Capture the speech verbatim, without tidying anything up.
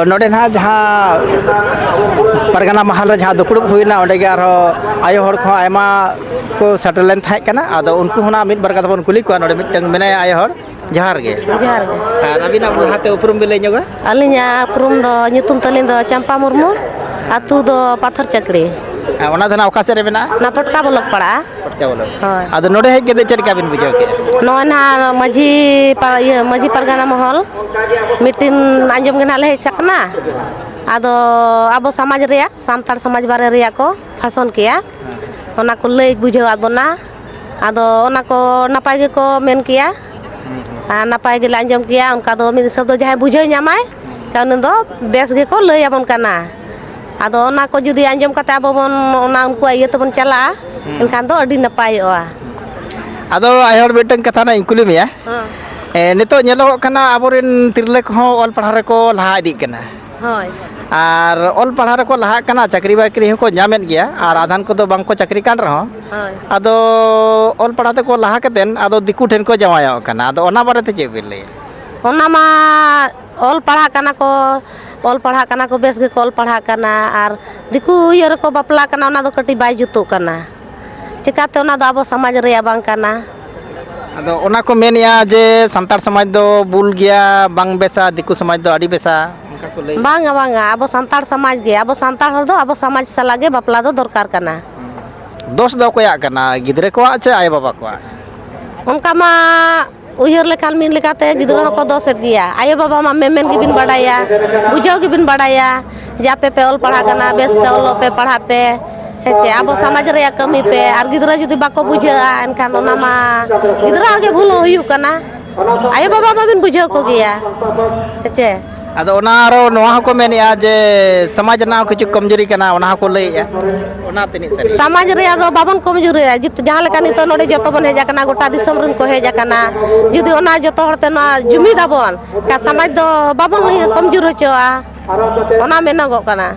ᱱᱚᱰᱮ ᱱᱟᱦᱟᱜ ᱡᱟᱦᱟᱸ ᱯᱟᱨᱜᱟᱱᱟ ᱢᱟᱦᱟᱞ ᱨᱮ ᱡᱟᱦᱟᱸ ᱫᱩᱯᱲᱩᱵ ᱦᱩᱭᱱᱟ, ᱚᱸᱰᱮ ᱜᱮ ᱟᱨᱦᱚᱸ ᱟᱭᱳ ᱦᱚᱲ ᱠᱚᱦᱚᱸ ᱟᱭᱢᱟ ᱠᱚ ᱥᱮᱴᱮᱨ ᱞᱮᱱ ᱛᱟᱦᱮᱸ ᱠᱟᱱᱟ᱾ ᱟᱫᱚ ᱩᱱᱠᱩ ᱦᱚᱸ ᱱᱟᱦᱟᱜ ᱢᱤᱫ ᱵᱟᱨ ᱠᱟᱛᱷᱟ ᱵᱚᱱ ᱠᱩᱞᱤ ᱠᱚᱣᱟ᱾ ᱱᱚᱰᱮ ᱢᱤᱫᱴᱟᱝ ᱢᱮᱱᱟᱭᱟ ᱟᱭᱳ ᱦᱚᱲ᱾ ᱡᱚᱦᱟᱨ ᱜᱮ᱾ ᱡᱚᱦᱟᱨ ᱜᱮ᱾ ᱟᱨ ᱟᱹᱵᱤᱱᱟᱜ ᱞᱟᱦᱟᱛᱮ ᱩᱯᱨᱩᱢ ᱵᱤᱱ ᱞᱟᱹᱭ ᱧᱚᱜᱟ? ᱟᱹᱞᱤᱧᱟᱜ ᱩᱯᱨᱩᱢ ᱫᱚ, ᱧᱩᱛᱩᱢ ᱛᱟᱹᱞᱤᱧ ᱫᱚ ᱪᱟᱢᱯᱟ ᱢᱩᱨᱢᱩ, ᱟᱹᱛᱩ ᱫᱚ ᱯᱟᱛᱷᱚᱨ ᱪᱟᱹᱠᱲᱤ᱾ ᱟᱨ ᱚᱱᱟ ᱫᱚ ᱱᱟᱜ ᱚᱠᱟ ᱥᱮᱫ ᱨᱮ ᱢᱮᱱᱟᱜᱼᱟ? ᱚᱱᱟ ᱯᱚᱴᱠᱟ ᱵᱞᱚᱠ ᱯᱟᱲᱟᱜᱼᱟ᱾ ᱯᱚᱴᱠᱟ ᱵᱞᱚᱠ᱾ ᱦᱳᱭ᱾ ᱟᱫᱚ ᱱᱚᱰᱮ ᱦᱮᱡ ᱠᱟᱛᱮ ᱪᱮᱫ ᱞᱮᱠᱟ ᱵᱤᱱ ᱵᱩᱡᱷᱟᱹᱣ ᱠᱮᱫᱼᱟ? ᱱᱚᱜᱼᱚᱭ ᱱᱟᱦᱟᱜ ᱢᱟᱹᱡᱷᱤ ᱯᱟ-, ᱤᱭᱟᱹ, ᱢᱟᱹᱡᱷᱤ ᱯᱟᱨᱜᱟᱱᱟ ᱢᱚᱦᱚᱞ ᱢᱤᱴᱤᱝ ᱟᱸᱡᱚᱢ ᱜᱮ ᱱᱟᱦᱟᱜ ᱞᱮ ᱦᱮᱡ ᱟᱠᱟᱱᱟ᱾ ᱟᱫᱚ ᱟᱵᱚ ᱥᱚᱢᱟᱡᱽ ᱨᱮᱭᱟᱜ, ᱥᱟᱱᱛᱟᱲ ᱥᱚᱢᱟᱡᱽ ᱵᱟᱨᱮ ᱨᱮᱭᱟᱜ ᱠᱚ ᱵᱷᱟᱥᱚᱱ ᱠᱮᱜᱼᱟ, ᱚᱱᱟ ᱠᱚ ᱞᱟᱹᱭ ᱵᱩᱡᱷᱟᱹᱣᱟᱫ ᱵᱚᱱᱟ᱾ ᱟᱫᱚ ᱚᱱᱟ ᱠᱚ ᱱᱟᱯᱟᱭ ᱜᱮᱠᱚ ᱢᱮᱱ ᱠᱮᱜᱼᱟ᱾ ᱟᱨ ᱱᱟᱯᱟᱭ ᱜᱮᱞᱮ ᱟᱸᱡᱚᱢ ᱠᱮᱜᱼᱟ᱾ ᱚᱱᱠᱟ ᱫᱚ ᱢᱤᱫ ᱦᱤᱥᱟᱹᱵ ᱫᱚ ᱡᱟᱦᱟᱸᱭ ᱵᱩᱡᱷᱟᱹᱣ ᱧᱟᱢᱟᱭ, ᱩᱱᱤ ᱫᱚ ᱵᱮᱥ ᱜᱮᱠᱚ ᱞᱟᱹᱭ ᱟᱵᱚᱱ ᱠᱟᱱᱟ᱾ ᱟᱫᱚ ᱚᱱᱟ ᱠᱚ ᱡᱩᱫᱤ ᱟᱸᱡᱚᱢ ᱠᱟᱛᱮ ᱟᱵᱚ ᱵᱚᱱ, ᱚᱱᱟ ᱩᱱᱠᱩᱣᱟᱜ ᱤᱭᱟᱹ ᱛᱮᱵᱚᱱ ᱪᱟᱞᱟᱜᱼᱟ, ᱦᱩᱸ᱾ ᱮᱱᱠᱷᱟᱱ ᱫᱚ ᱟᱹᱰᱤ ᱱᱟᱯᱟᱭᱚᱜᱼᱟ᱾ ᱟᱫᱚ ᱟᱭᱳ ᱦᱚᱲ, ᱢᱤᱫᱴᱟᱝ ᱠᱟᱛᱷᱟ ᱱᱟᱜ ᱤᱧ ᱠᱩᱞᱤ ᱢᱮᱭᱟ᱾ ᱦᱮᱸ᱾ ᱮ, ᱱᱤᱛᱚᱜ ᱧᱮᱞᱚᱜᱚᱜ ᱠᱟᱱᱟ, ᱟᱵᱚᱨᱮᱱ ᱛᱤᱨᱞᱟᱹ ᱠᱚᱦᱚᱸ ᱚᱞ ᱯᱟᱲᱦᱟᱣ ᱨᱮᱠᱚ ᱞᱟᱦᱟ ᱤᱫᱤᱜ ᱠᱟᱱᱟ᱾ ᱦᱳᱭ᱾ ᱟᱨ ᱚᱞ ᱯᱟᱲᱦᱟᱣ ᱨᱮᱠᱚ ᱞᱟᱦᱟᱜ ᱠᱟᱱᱟ, ᱪᱟᱹᱠᱨᱤ ᱵᱟᱹᱠᱨᱤ ᱦᱚᱸᱠᱚ ᱧᱟᱢᱮᱫ ᱜᱮᱭᱟ, ᱟᱨ ᱟᱫᱷᱟᱱ ᱠᱚᱫᱚ ᱵᱟᱝᱠᱚ ᱪᱟᱹᱠᱨᱤ ᱠᱟᱱ ᱨᱮᱦᱚᱸ, ᱦᱳᱭ᱾ ᱟᱫᱚ ᱚᱞ ᱯᱟᱲᱦᱟᱣ ᱛᱮᱠᱚ ᱞᱟᱦᱟ ᱠᱟᱛᱮᱫ ᱟᱫᱚ ᱫᱤᱠᱩ ᱴᱷᱮᱱ ᱠᱚ ᱡᱟᱶᱟᱭᱚᱜ ᱠᱟᱱᱟ᱾ ᱟᱫᱚ ᱚᱱᱟ ᱵᱟᱨᱮᱛᱮ ᱪᱮᱫ ᱵᱤᱱ ᱞᱟᱹᱭᱟ? ᱚᱱᱟ ᱢᱟ ᱚᱞ ᱯᱟᱲᱦᱟᱜ ᱠᱟᱱᱟ ᱠᱚ, ᱚᱞ ᱯᱟᱲᱦᱟᱜ ᱠᱟᱱᱟ ᱠᱚ, ᱵᱮᱥ ᱜᱮᱠᱚ ᱚᱞ ᱯᱟᱲᱦᱟᱜ ᱠᱟᱱᱟ, ᱟᱨ ᱫᱤᱠᱩ ᱤᱭᱟᱹ ᱨᱮᱠᱚ ᱵᱟᱯᱞᱟᱜ ᱠᱟᱱᱟ, ᱚᱱᱟ ᱫᱚ ᱠᱟᱹᱴᱤᱡ ᱵᱟᱭ ᱡᱩᱛᱩᱜ ᱠᱟᱱᱟ᱾ ᱪᱤᱠᱟᱹᱛᱮ ᱚᱱᱟ ᱫᱚ ᱟᱵᱚ ᱥᱚᱢᱟᱡᱽ ᱨᱮᱭᱟᱜ ᱵᱟᱝ ᱠᱟᱱᱟ᱾ ᱟᱫᱚ ᱚᱱᱟ ᱠᱚ ᱢᱮᱱᱮᱜᱼᱟ ᱡᱮ ᱥᱟᱱᱛᱟᱲ ᱥᱚᱢᱟᱡᱽ ᱫᱚ ᱵᱩᱞ ᱜᱮᱭᱟ, ᱵᱟᱝ ᱵᱮᱥᱟ, ᱫᱤᱠᱩ ᱥᱚᱢᱟᱡᱽ ᱫᱚ ᱟᱹᱰᱤ ᱵᱮᱥᱟ, ᱚᱱᱠᱟ ᱠᱚ ᱞᱟᱹᱭ᱾ ᱵᱟᱝᱟ, ᱵᱟᱝᱟ, ᱟᱵᱚ ᱥᱟᱱᱛᱟᱲ ᱥᱚᱢᱟᱡᱽ ᱜᱮ, ᱟᱵᱚ ᱥᱟᱱᱛᱟᱲ ᱦᱚᱲ ᱫᱚ ᱟᱵᱚ ᱥᱚᱢᱟᱡᱽ ᱥᱟᱞᱟᱜ ᱜᱮ ᱵᱟᱯᱞᱟ ᱫᱚ ᱫᱚᱨᱠᱟᱨ ᱠᱟᱱᱟ᱾ ᱫᱳᱥ ᱫᱚ ᱚᱠᱚᱭᱟᱜ ᱠᱟᱱᱟ, ᱜᱤᱫᱽᱨᱟᱹ ᱠᱚᱣᱟᱜ ᱪᱮ ᱟᱭᱳ ᱵᱟᱵᱟ ᱠᱚᱣᱟᱜ? ᱚᱱᱠᱟ ᱢᱟ ᱩᱭᱦᱟᱹᱨ ᱞᱮᱠᱷᱟᱱ ᱢᱤᱫ ᱞᱮᱠᱟᱛᱮ ᱜᱤᱫᱽᱨᱟᱹ ᱦᱚᱸᱠᱚ ᱫᱳᱥᱮᱫ ᱜᱮᱭᱟ᱾ ᱟᱭᱳ ᱵᱟᱵᱟ ᱢᱟ ᱢᱮᱢᱮᱱ ᱜᱮᱵᱤᱱ ᱵᱟᱰᱟᱭᱟ, ᱵᱩᱡᱷᱟᱹᱣ ᱜᱮᱵᱤᱱ ᱵᱟᱰᱟᱭᱟ ᱡᱮ ᱟᱯᱮ ᱯᱮ ᱚᱞ ᱯᱟᱲᱦᱟᱜ ᱠᱟᱱᱟ, ᱵᱮᱥ ᱛᱮ ᱚᱞᱚᱜ ᱯᱮ, ᱯᱟᱲᱦᱟᱜ ᱯᱮ, ᱦᱮᱸ ᱪᱮ, ᱟᱵᱚ ᱥᱚᱢᱟᱡᱽ ᱨᱮᱭᱟᱜ ᱠᱟᱹᱢᱤ ᱯᱮ᱾ ᱟᱨ ᱜᱤᱫᱽᱨᱟᱹ ᱡᱩᱫᱤ ᱵᱟᱠᱚ ᱵᱩᱡᱷᱟᱹᱜᱼᱟ, ᱮᱱᱠᱷᱟᱱ ᱚᱱᱟ ᱢᱟ ᱜᱤᱫᱽᱨᱟᱹᱣᱟᱜ ᱜᱮ ᱵᱷᱩᱞ ᱦᱚᱸ ᱦᱩᱭᱩᱜ ᱠᱟᱱᱟ᱾ ᱟᱭᱳ ᱵᱟᱵᱟ ᱢᱟᱵᱤᱱ ᱵᱩᱡᱷᱟᱹᱣ ᱠᱚᱜᱮᱭᱟ, ᱦᱮᱸ ᱪᱮ? ᱟᱫᱚ ᱚᱱᱟ ᱟᱨᱚ ᱱᱚᱣᱟ ᱦᱚᱸᱠᱚ ᱢᱮᱱᱮᱜᱼᱟ ᱡᱮ ᱥᱚᱢᱟᱡᱽ ᱨᱮᱱᱟᱜ ᱦᱚᱸ ᱠᱤᱪᱷᱩ ᱠᱚᱢᱡᱩᱨᱤ ᱠᱟᱱᱟ, ᱚᱱᱟ ᱦᱚᱸᱠᱚ ᱞᱟᱹᱭᱮᱜᱼᱟ᱾ ᱚᱱᱟ ᱛᱤᱱᱟᱹᱜ ᱥᱟᱹᱨᱤ? ᱥᱚᱢᱟᱡᱽ ᱨᱮᱭᱟᱜ ᱫᱚ ᱵᱟᱵᱚᱱ ᱠᱚᱢᱡᱩᱨᱤᱭᱟ᱾ ᱡᱤᱛ-, ᱡᱟᱦᱟᱸ ᱞᱮᱠᱟ ᱱᱤᱛᱚᱜ ᱱᱚᱰᱮ ᱡᱚᱛᱚ ᱵᱚᱱ ᱦᱮᱡ ᱟᱠᱟᱱᱟ, ᱜᱚᱴᱟ ᱫᱤᱥᱚᱢ ᱨᱮᱱ ᱠᱚ ᱦᱮᱡ ᱟᱠᱟᱱᱟ᱾ ᱡᱩᱫᱤ ᱚᱱᱟ ᱡᱚᱛᱚ ᱦᱚᱲ ᱛᱮ ᱱᱚᱣᱟ ᱡᱩᱢᱤᱫ ᱟᱵᱚᱱ, ᱮᱱᱠᱷᱟᱱ ᱥᱚᱢᱟᱡᱽ ᱫᱚ ᱵᱟᱵᱚᱱ ᱤᱭᱟᱹ ᱠᱚᱢᱡᱩᱨ ᱦᱚᱪᱚᱜᱼᱟ, ᱚᱱᱟ ᱢᱮᱱᱚᱜᱚᱜ ᱠᱟᱱᱟ᱾